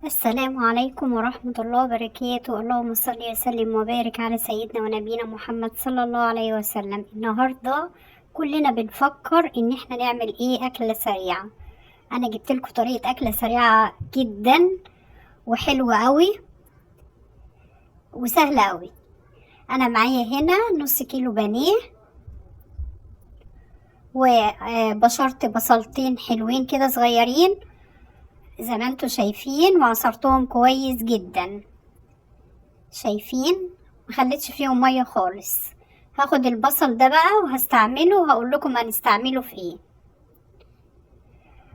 السلام عليكم ورحمة الله وبركاته. اللهم صل وسلم وبارك على سيدنا ونبينا محمد صلى الله عليه وسلم. النهاردة كلنا بنفكر ان احنا نعمل ايه اكلة سريعة. انا جبت لكم طريقة اكلة سريعة جدا وحلوة قوي وسهلة قوي. انا معايا هنا نص كيلو بانيه وبشرت بصلتين حلوين كده صغيرين زي ما انتوا شايفين، وعصرتهم كويس جدا، شايفين مخليتش فيهم مية خالص. هاخد البصل ده بقى وهستعمله وهقول لكم هنستعمله في ايه.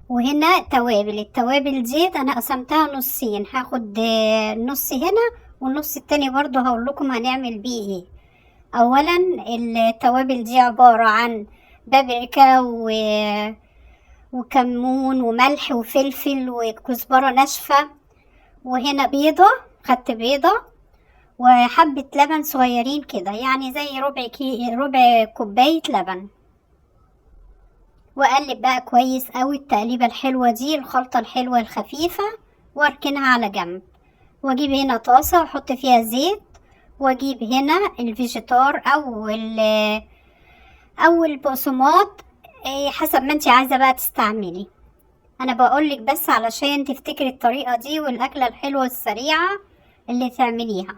وهنا توابل، التوابل دي انا قسمتها نصين، هاخد نص هنا والنص التاني برضو هقول لكم هنعمل بيه ايه. اولا التوابل دي عبارة عن بابريكا وكمون وملح وفلفل وكزبرة ناشفة، وهنا بيضة، خدت بيضة وحبة لبن صغيرين كده، يعني زي ربع كوباية لبن. واقلب بقى كويس قوي التقليبة الحلوة دي، الخلطة الحلوة الخفيفة، واركنها على جنب. واجيب هنا طاسة واحط فيها زيت، واجيب هنا الفيجيتار او البقسماط، حسب ما انتي عايزة بقى تستعملي. انا بقولك بس علشان تفتكري الطريقة دي والاكلة الحلوة السريعة اللي تعمليها.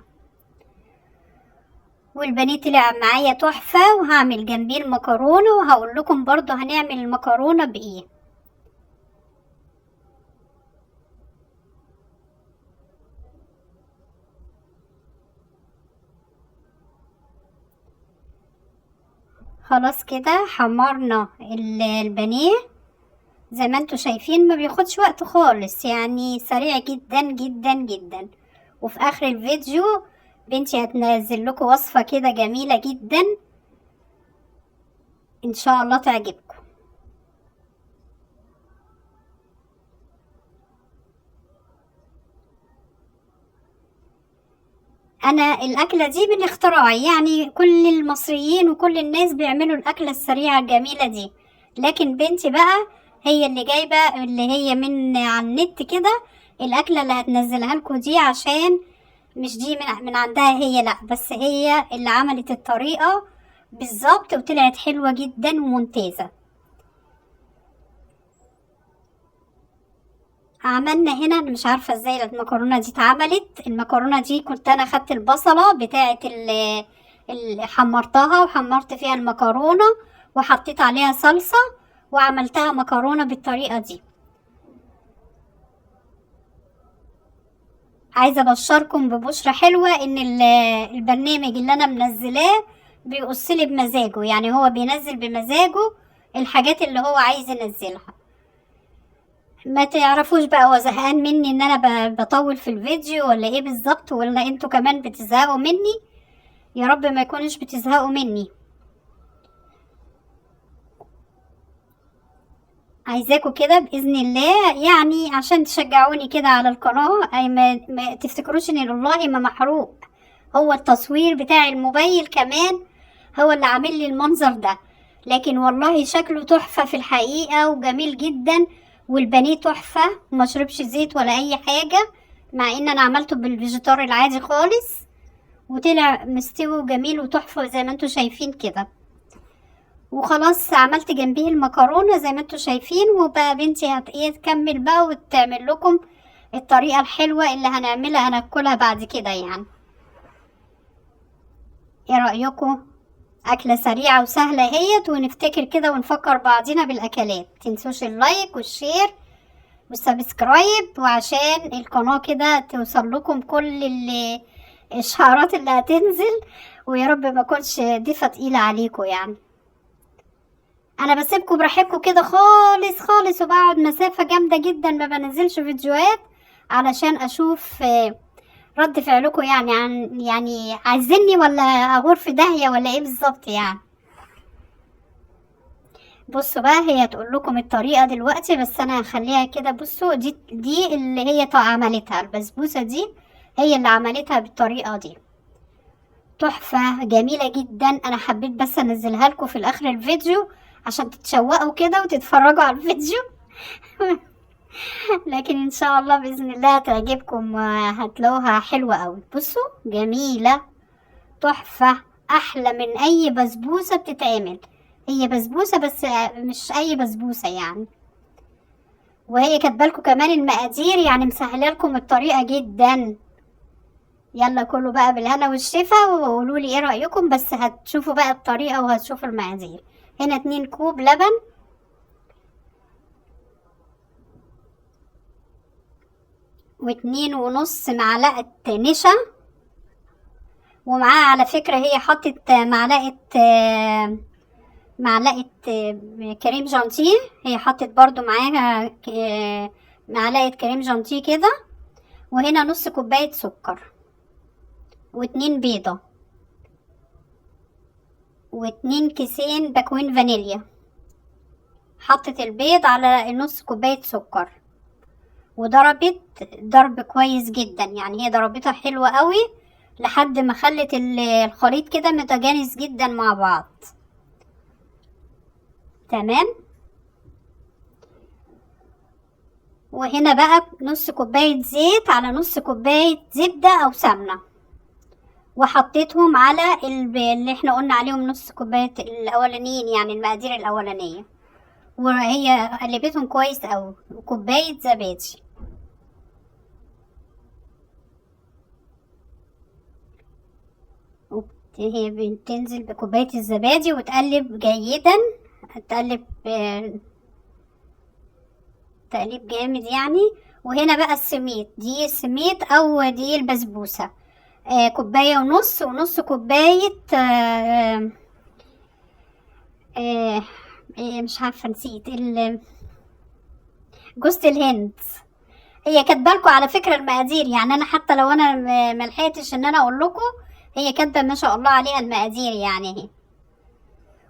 والبانيه طلع معايا تحفة، وهعمل جنبيه المكرونة وهقول لكم برضو هنعمل المكرونة بايه. خلاص كده حمرنا البانيه زي ما انتوا شايفين، ما بياخدش وقت خالص، يعني سريع جدا جدا جدا. وفي اخر الفيديو بنتي هتنزل لكم وصفة كده جميلة جدا ان شاء الله تعجبكم. انا الاكلة دي من اختراعي، يعني كل المصريين وكل الناس بيعملوا الاكلة السريعة الجميلة دي، لكن بنتي بقى هي اللي جايبة اللي هي من على النت كده الاكلة اللي هتنزلها لكم دي، عشان مش دي من عندها هي، لا بس هي اللي عملت الطريقة بالظبط وطلعت حلوة جدا وممتازة. عملنا هنا، انا مش عارفة ازاي المكرونة دي اتعملت. المكرونة دي كنت انا خدت البصلة بتاعة اللي حمرتها وحمرت فيها المكرونة وحطيت عليها صلصة وعملتها مكرونة بالطريقة دي. عايزة ابشركم ببشرة حلوة ان البرنامج اللي انا منزلاه بيقص لي بمزاجه، يعني هو بينزل بمزاجه الحاجات اللي هو عايز ينزلها. ما تعرفوش بقى هو زهقان مني ان انا بطول في الفيديو ولا ايه بالظبط، ولا انتوا كمان بتزهقوا مني؟ يا رب ما يكونوش بتزهقوا مني. عايزاكوا كده باذن الله، يعني عشان تشجعوني كده على القناه، اي ما تفتكروش ان والله ما محروق، هو التصوير بتاع الموبايل كمان هو اللي عامل لي المنظر ده، لكن والله شكله تحفه في الحقيقه وجميل جدا. والبانيه تحفه وما شربش زيت ولا اي حاجه، مع ان انا عملته بالفيجيتار العادي خالص، وطلع مستوي وجميل وتحفه زي ما انتوا شايفين كده. وخلاص عملت جنبيه المكرونه زي ما انتوا شايفين، وبقى بنتي تكمل بقى وتعمل لكم الطريقه الحلوه اللي هنعملها هناكلها بعد كده. ايه رايكم؟ اكله سريعه وسهله اهيت، ونفتكر كده ونفكر بعضينا بالاكلات. متنسوش ال like وال share وال subscribe، وعشان القناه كده توصل لكم كل الاشعارات اللي هتنزل، ويا رب ما اكونش ضيفه تقيله عليكم. انا بسيبكم براحتكم كده خالص خالص، وبقعد مسافه جامده جدا ما بنزلش فيديوهات علشان اشوف رد فعلكم، عن عايزيني ولا اغور في داهيه ولا ايه بالظبط. بصوا بقى هي تقول لكم الطريقه دلوقتي، بس انا هخليها كده. بصوا دي اللي هي عملتها البسبوسه دي، هي اللي عملتها بالطريقه دي، تحفه جميله جدا. انا حبيت بس انزلها لكم في الاخر الفيديو عشان تتشوقوا كده وتتفرجوا على الفيديو. لكن ان شاء الله باذن الله هتعجبكم وهتلاقوها حلوة قوي. بصوا جميلة تحفة، احلى من اي بسبوسه بتتعمل. هي بسبوسه بس مش اي بسبوسه يعني. وهي كاتبالكم كمان المقادير، يعني مسهلة لكم الطريقة جدا. يلا كله بقى بالهنا والشفا، وقولوا لي ايه رايكم. بس هتشوفوا بقى الطريقة وهتشوفوا المقادير. هنا 2 كوب لبن، واتنين ونص معلقة نشا، ومعاها على فكرة هي حطت معلقة كريم جانتيه. هي حطت برضو معاها معلقة كريم جانتيه كده. وهنا نص كوباية سكر، واتنين بيضة، واتنين كيسين باكوين فانيليا. حطت البيض على نص كوباية سكر وضربت ضرب كويس جدا، يعني هي ضربتها حلوة قوي لحد ما خلت الخليط كده متجانس جدا مع بعض. تمام. وهنا بقى نص كوباية زيت على نص كوباية زبدة أو سمنة، وحطيتهم على اللي احنا قلنا عليهم نص كوباية الأولانيين، يعني المقادير الأولانية، وهي قلبتهم كويس أوي. وكوباية زبادي. هي بتنزل بكوباية الزبادي وتقلب جيدا، تقلب تقليب جامد يعني. وهنا بقى السميد، دي السميد او دي البسبوسة، كوباية ونص، ونص كوباية، مش عارفة نسيت جوزة الهند. هي كاتبالكوا على فكرة المقادير، يعني انا حتى لو انا ملحقتش ان انا اقول لكم، هي كاتبة ما شاء الله عليها المقادير يعني اهي.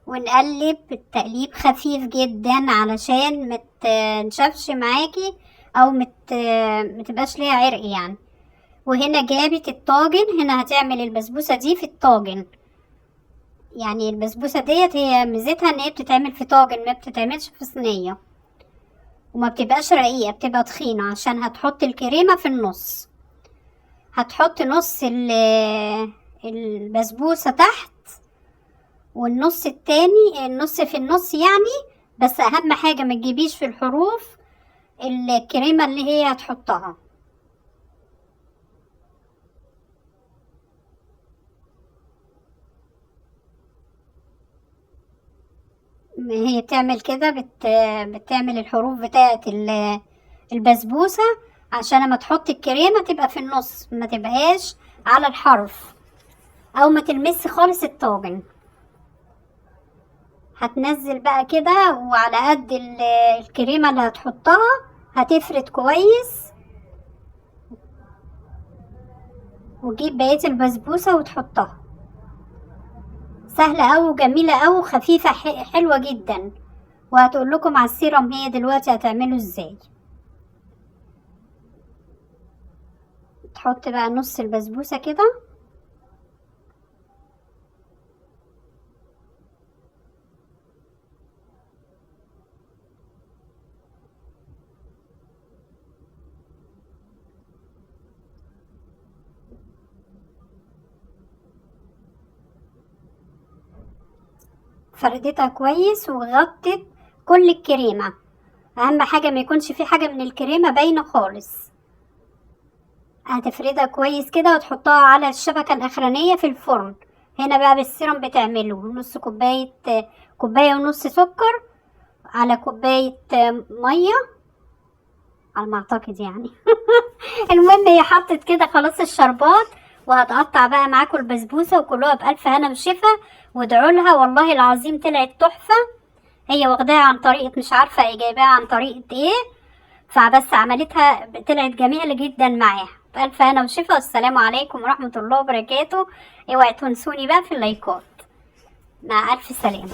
ونقلب التقليب خفيف جدا علشان ما تنشفش معاكي او ما تبقاش ليها عرق يعني. وهنا جابت الطاجن، هنا هتعمل البسبوسة دي في الطاجن. يعني البسبوسة ديت هي ميزتها ان هي بتتعمل في طاجن، ما بتتعملش في صينية، وما بتبقاش رقيقة، بتبقى تخينة عشان هتحط الكريمة في النص. هتحط نص البسبوسة تحت والنص التاني، النص في النص يعني. بس اهم حاجة ما تجيبيش في الحروف الكريمة اللي هي هتحطها. هي بتعمل كده، بتعمل الحروف بتاعة البسبوسة عشان لما تحط الكريمة تبقى في النص، ما تبقاش على الحرف او ما تلمس خالص الطاجن. هتنزل بقى كده، وعلى قد الكريمة اللي هتحطها هتفرد كويس، وتجيب بقية البسبوسة وتحطها. سهلة أوي وجميلة أوي وخفيفة، حلوة جدا. وهتقول لكم على السيرم هي دلوقتي هتعمله ازاي. تحط بقى نص البسبوسة كده، فردتها كويس وغطت كل الكريمة. اهم حاجة ما يكونش في حاجة من الكريمة باينة خالص. هتفردها كويس كده وتحطها على الشبكة الاخرانية في الفرن. هنا بقى بالسيرم بتعمله نص كوباية، كوباية ونص سكر على كوباية مية على ما اعتقد يعني. المهم هي حطت كده خلاص الشربات، وهتقطع بقى معاكم البسبوسة وكلوها بألف هنا وشفا، وادعوا لها والله العظيم طلعت تحفة. هي واخداها عن طريقة مش عارفة هي جايباها عن طريقة ايه، فبس عملتها طلعت جميلة جدا معاها. بألف هنا وشفا، والسلام عليكم ورحمة الله وبركاته. اوعي تنسوني بقى في اللايكات. مع ألف سلامة.